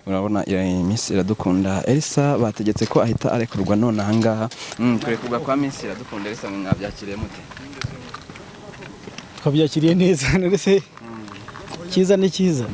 Urabona Miss Iradukunda Elsa bategetse ko ahita arekurwa none ahangaha. Kurekurwa kwa Miss Iradukunda Elsa mwabyakiriye mute? Twabyakiriye neza, ndetse cyiza ni cyiza.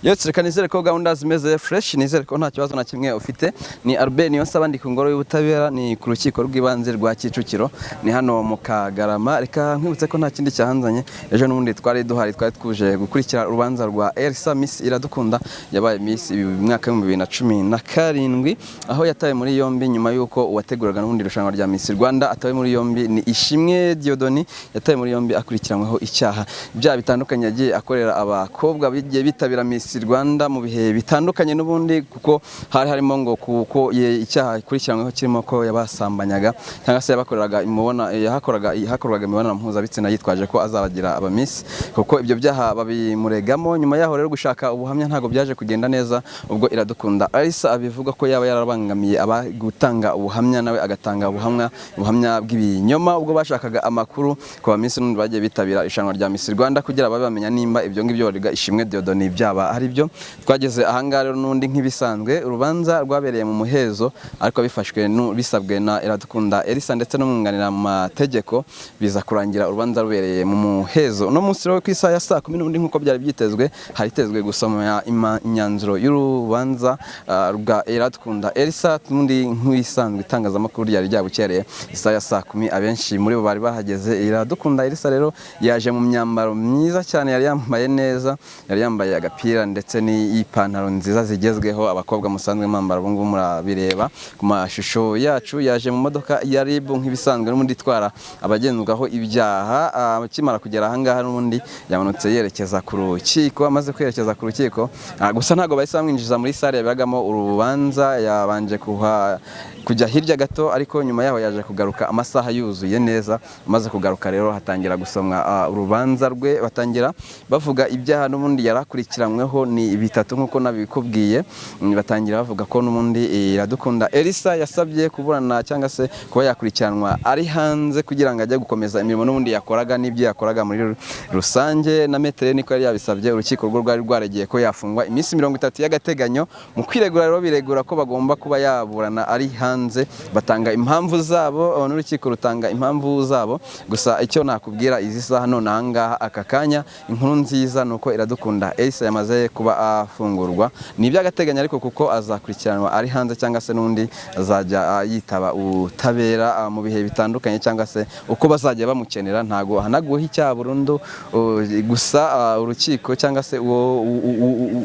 Yes, reka nizere ko gahunda zimeze fresh, nizere ko nta kibazo na kimwe ufite. Ni Albert Niyonsaba, ndi ku ngoro y'ubutabera, ni ku rukiko rw'ibanze rwa Kicukiro, ni hano mu Kagarama. Reka nkwibutse ko nta kindi cyahanzanye, ejo n'ubundi twari duhari, twari twuje gukurikira urubanza rwa Elsa Miss Iradukunda, yabaye Miss mu mwaka 2017, aho yatawe muri yombi nyuma y'uko uwateguraga n'ubundi irushanwa rya Miss Rwanda atawe muri yombi. Ni Ishimwe Dieudonné yatawe muri yombi akurikiranyweho icyaha, ibyaha bitandukanye yagiye akorera abakobwa bigiye bitabira Miss Rwanda mu bihe bitandukanye n'ubundi, kuko hari harimo ngo kuko icyaha ikurikiranyweho kirimo ko yabasambanyaga cyangwa se yabakoreraga imibona yahakoraga hakorwaga imibonano mpuzabitsina yitwaje ko azabagira abamisi, kuko ibyo byaha babimuregamo. Nyuma yaho rero gushaka ubuhamya ntabwo byaje kugenda neza, ubwo Iradukunda Elsa abivuga ko yaba yarabangamiye aba gutanga ubuhamya, nawe agatanga ubuhamya bw'ibinyoma ubwo bashakaga amakuru ku bamisi n'ubundi bagiye bitabira irushanwa rya Miss Rwanda, kugira babe bamenya nimba ibyo ngibyo barega Ishimwe Dieudonné byaba ari byo. Twageze ahangaha rero n'undi nk'ibisanzwe, urubanza rwabereye mu muhezo, ariko bifashwe bisabwe na Iradukunda Elsa ndetse n'umwunganira mu mategeko, biza kurangira urubanza rubereye mu muhezo. Uno munsi rero ku isaha ya saa kumi n'ubundi nk'uko byari byitezwe, haritezwe gusoma imyanzuro y'urubanza rwa Iradukunda Elsa. N'undi nk'ibisanzwe itangazamakuru ryari ryabukereye isaha ya saa kumi, abenshi muri bo bari bahageze. Iradukunda Elsa rero yaje mu myambaro myiza cyane, yari yambaye neza, yari yambaye agapira ndetse n'ipantaro nziza zigezweho abakobwa musanzwe mwambara ubu ngubu, murabireba ku mashusho yacu. Yaje mu modoka ya RIB nk'ibisanzwe n'ubundi itwara abagenzwaho ibyaha. Akimara kugera ahangaha n'ubundi yamanutse yerekeza ku rukiko. Amaze kwerekeza ku rukiko, gusa ntabwo bahise bamwinjiza muri sale yaberagamo urubanza, yabanje kujya hirya gato, ariko nyuma yaho yaje kugaruka amasaha yuzuye neza. Amaze kugaruka rero hatangira gusomwa urubanza rwe, batangira bavuga ibyaha n'ubundi yarakurikiranyweho, ni bitatu nk'uko nabikubwiye. Batangira bavuga ko n'ubundi Iradukunda Elsa yasabye kuburana cyangwa se kuba yakurikiranwa ari hanze, kugira ngo ajye gukomeza imirimo n'ubundi yakoraga n'ibyo yakoraga muri rusange, na metere niko yari yabisabye. Urukiko rwo rwari rwaregeye ko yafungwa iminsi 30 y'agateganyo. Mu kwiregura rero biregura ko bagomba kuba yaburana ari hanze, batanga impamvu zabo n'urukiko rutanga impamvu zabo. Gusa icyo nakubwira izi saha none ahangaha aka kanya, inkuru nziza ni uko Iradukunda Elsa yamaze kuba afungurwa, ni iby'agateganyo ariko kuko azakurikiranwa ari hanze, cyangwa se n'undi azajya yitaba ubutabera mu bihe bitandukanye, cyangwa se uko bazajya bamukenera. Ntago ahanaguweho icyaha burundu, gusa urukiko cyangwa se uwo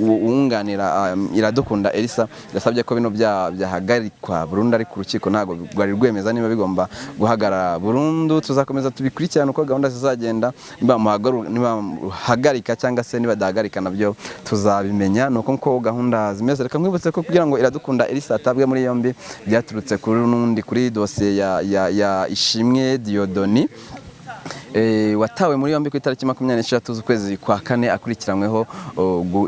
uwunganira Iradukunda Elsa yasabye ko bino byaha byahagarikwa burundu, ariko urukiko ntago rwari rwemeza niba bigomba guhagarara burundu. Tuzakomeza tubikurikirane uko gahunda zizagenda, nibamuhagarika cyangwa se nibadahagarika nabyo tuzabimenya, nuko nko gahunda zimeze. Reka nkwibutse ko kugira ngo Iradukunda Elsa atabwe muri yombi byaturutse kuri n'undi kuri dosiye ya Ishimwe Dieudonné. Watawe muri yombi ku itariki 23 z'ukwezi kwa kane, akurikiranyweho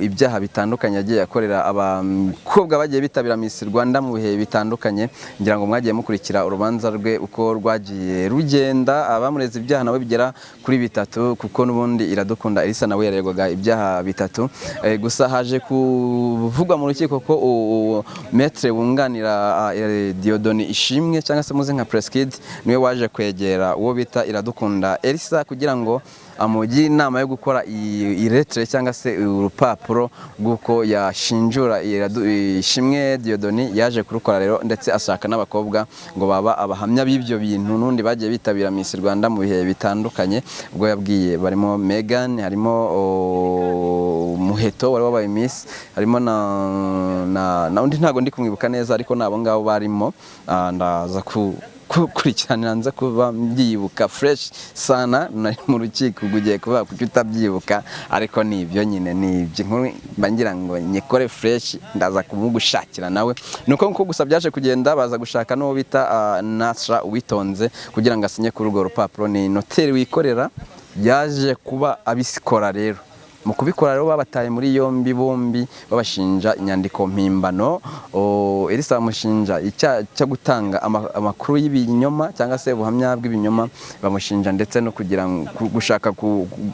ibyaha bitandukanye yagiye akorera abakobwa bagiye bitabira Miss Rwanda mu bihe bitandukanye. Ngira ngo mwagiye mukurikira urubanza rwe uko rwagiye rugenda. Abamureze ibyaha nawe bigera kuri bitatu, kuko n'ubundi Iradukunda Elsa nawe yaregwaga ibyaha bitatu. Gusa haje kuvugwa mu rukiko ko maître wunganira Dieudonné Ishimwe, cyangwa se muzi nka Prince Kid, niwe waje kwegera uwo bita Iradukunda Elsa kugira ngo amugire inama yo gukora iyi lettre cyangwa se urupapuro rw'uko yashinjura Ishimwe Dieudonné. Yaje kurukora rero, ndetse ashaka n'abakobwa ngo baba abahamya b'ibyo bintu n'undi bagiye bitabira Miss Rwanda mu bihe bitandukanye. Ubwo yabwiye barimo Megan, harimo Muheto wari wabaye Miss, harimo na undi ntago ndi kumwibuka neza, ariko nabo ngabo barimo. Ndaza kukurikiranira nza kuba mbyibuka fresh sana. Nari mu rukiko, ubwo ugiye kuvuga kuki utabyibuka, ariko ni ibyo nyine, ni ibyo inkuru mba ngira ngo nyikore fresh, ndaza kumugushakira nawe. Nuko nkuko gusa byaje kugenda, baza gushaka n'uwo bita Nasra Uwitonze kugira ngo asinye kuri urwo rupapuro. Ni noteri wikorera, yaje kuba abisikora rero. Mu kubikora rero, babataye muri yombi bombi, babashinja inyandiko mpimbano. Elsa bamushinja icyaha cyo gutanga amakuru y'ibinyoma cyangwa se ubuhamya bw'ibinyoma, bamushinja ndetse no kugira ngo gushaka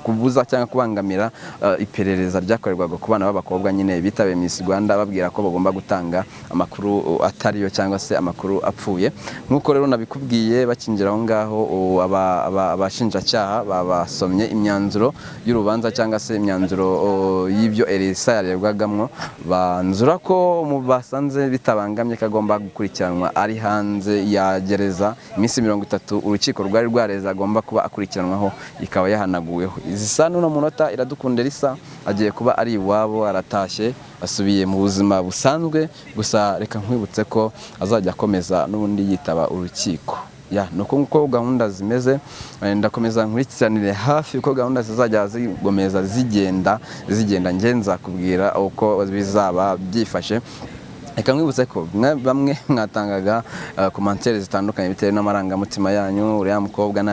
kubuza cyangwa kubangamira iperereza ryakorerwaga ku bana b'abakobwa nyine bitabiye Miss Rwanda, babwira ko bagomba gutanga amakuru atariyo cyangwa se amakuru apfuye. Nk'uko rero nabikubwiye, bakinjira aho ngaho, abashinjacyaha babasomye imyanzuro y'urubanza cyangwa se imyanzuro y'ibyo Elsa yarebwagamwo, banzura ko mu basanze bitabangamye ko agomba gukurikiranwa ari hanze ya gereza iminsi 30 urukiko rwari rwareze agomba kuba akurikiranwaho ikaba yahanaguweho. Izisa n'uno munota, Iradukunda Elsa agiye kuba ari iwabo, aratashye, asubiye mu buzima busanzwe. Gusa reka nkwibutse ko azajya akomeza n'ubundi yitaba urukiko. Ya, nuko nguko gahunda zimeze. Ndakomeza nkurikiranire hafi uko gahunda zizajya zigomeza zigenda, nge nzakubwira uko bizaba byifashe. Reka nkwibutse ko bamwe mwatangaga commentaires zitandukanye bitewe n'amarangamutima yanyu: uriya mukobwa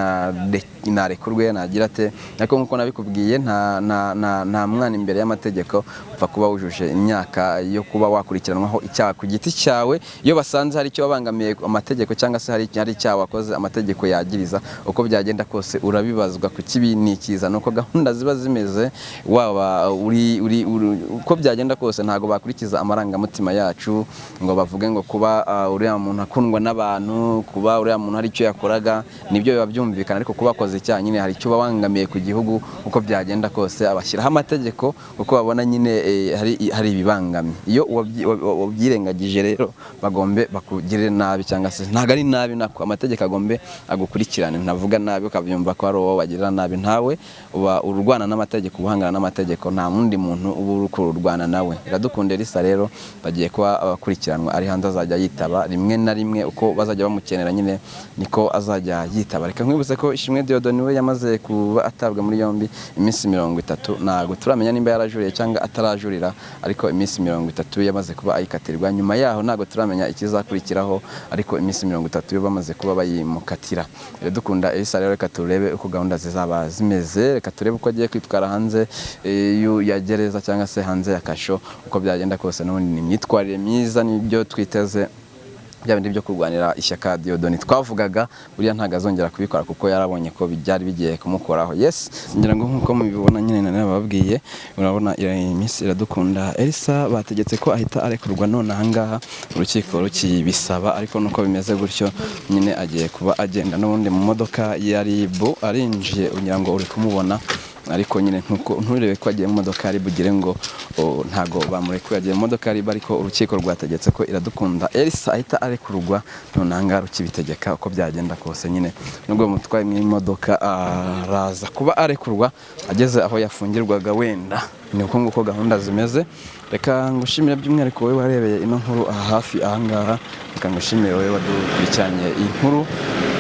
narekurwe, nagira ate? Ariko nk'uko nabikubwiye, nta mwana imbere y'amategeko. Upfa kuba wujuje imyaka yo kuba wakurikiranwaho icyaha ku giti cyawe. Iyo basanze hari icyo wabangamiye amategeko cyangwa se hari icyaha wakoze amategeko yagiriza, uko byagenda kose urabibazwa ku kibi n'ikiza. Nuko gahunda ziba zimeze. Waba uri uko byagenda kose, ntabwo bakurikiza amarangamutima yacu ngo bavuge ngo kuba uriya muntu akundwa n'abantu, kuba uriya muntu hari icyo yakoraga, nibyo biba byumvikana. Ariko kuba akoze icyaha nyine, hari icyo babangamiye ku gihugu, uko byagenda kose abashyiraho amategeko kuko babona nyine hari ibibangamye. Iyo wabyirengagije rero, bagombe bakugirire nabi, cyangwa se ntabwo ari nabi, nako amategeko agombe agukurikirane. Ntavuga nabi ukabyumva ko ari wowe wagirira nabi, ntawe uba urwana n'amategeko, ubuhangana n'amategeko, nta wundi muntu uba uri kurwana nawe. Iradukunda Elsa rero bagiye kuba abakurikiranwa ari hanze, azajya yitaba rimwe na rimwe uko bazajya bamukenera nyine, niko azajya yitaba. Reka nkwibutse ko Ishimwe Dieudonné we yamaze kuba atabwa muri yombi iminsi 30. Ntabwo turamenya nimba yarajuriye cyangwa atarajurira, ariko iminsi 30 yamaze kuba ayikatirwa. Nyuma yaho ntabwo turamenya ikizakurikiraho, ariko iminsi 30 yo bamaze kuba bayimukatira. Iradukunda Elsa rero, reka turebe uko gahunda zizaba zimeze, reka turebe uko agiye kwitwara hanze ya gereza cyangwa se hanze ya kasho. Uko byagenda kose n'ubundi ni imyitwarire myiza, nibyo twiteze. Bya bindi byo kurwanira ishyaka Dieudonné twavugaga, buriya ntabwo azongera kubikora kuko yarabonye ko byari bigiye kumukoraho. Yes, ngira ngo nk'uko mubibona nyine nari nababwiye, urabona iyi minsi Iradukunda Elsa bategetse ko ahita arekurwa none ahangaha urukiko rukibisaba. Ariko nuko bimeze gutyo nyine, agiye kuba agenda n'ubundi mu modoka ya RIB, arinjiye, ngira ngo uri kumubona. Ariko nyine ntuko nturebe ko agiye mu modoka ya RIB ugire ngo ntago bamurekuye. Agiye mu modoka ya RIB, ariko urukiko rwategetse ko Iradukunda Elsa ahita arekurwa none ahangaha rukibitegeka. Uko byagenda kose nyine, nubwo mutwaye mu imodoka, araza kuba arekurwa ageze aho yafungirwaga. Wenda ni uko nguko gahunda zimeze. Reka ngushimire by'umwihariko wowe warebeye ino nkuru aha hafi ahangaha, reka ngushimire wowe wadukurikiranye iyi nkuru,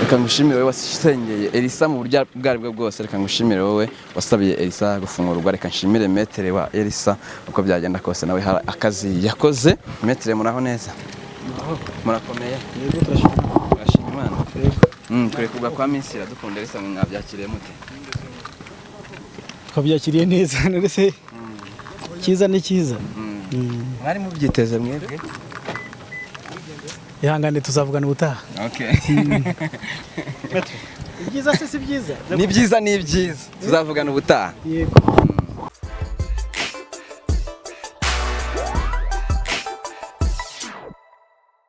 reka ngushimire wowe wasengeye Elsa mu buryo ubwo aribwo bwose, reka ngushimire wowe wasabiye Elsa gufungurwa, reka nshimire maître wa Elsa. Uko byagenda kose nawe hari akazi yakoze. Maître, muraho neza? Murakomeye? Yego, turashima. Murashima Imana? Yego. Kurekurwa kwa Miss Iradukunda Elsa mwabyakiriye mute? Twabyakiriye neza, none se cyiza ni cyiza. Mwari mubyiteze mwebwe? Ihangane, tuzavugana ubutaha. Okay. Ibyiza se si byiza? Ni byiza, ni byiza, tuzavugana ubutaha. Yego.